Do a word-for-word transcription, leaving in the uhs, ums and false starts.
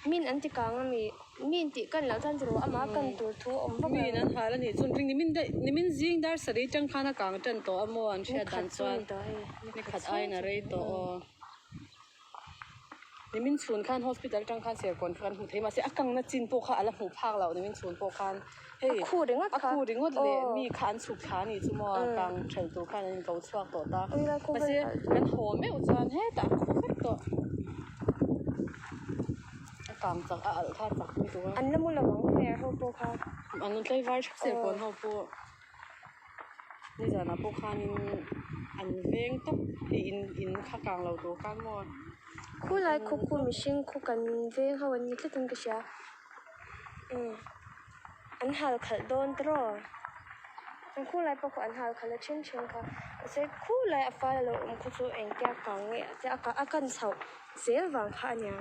Min an ti kâng a mi, min ti kan lo tan ti lo, ama kan tur thu um bawk. Min an hâl a ni chun ring, nimin zing dar sari chang khan a kâng tan tawh a maw, an hriat dan chuan. Ni khat aiin a rei tawh aw. Nimin chhun khan hospital tang khan Serkawn kha kan hmu thei, mahse a kangna chin pawh kha a la hmu phâk lo, nimin chhun pawh khan. Hei, a khu ringawt leh mi kha an chhuk thla ni chu maw, a kâng thel tur khan an inko chhuak tawh ta. Mahse kan haw meuh chuan hetah khu vek tawh. A kâng chak a alh kha chak ni tur a. An la mu lo ang, Serkawn ho pawh kha. An tlaivar thak, Serkawn ho pawh. Nizan a pawh khan in an veng tawp, in, in kha kâng lo tur khan maw. Khu lai khu khu mihring khu kan veng ho an ni tlat in ka hria. An hâl khalh dawn ta raw. An khu lai pawh khu an hâl khalh a ṭhin ṭhin kha. Mahse khu lai a fâk lo um khu chu engtia kâng nge a ti a, a kan chho zel vang kha a nia.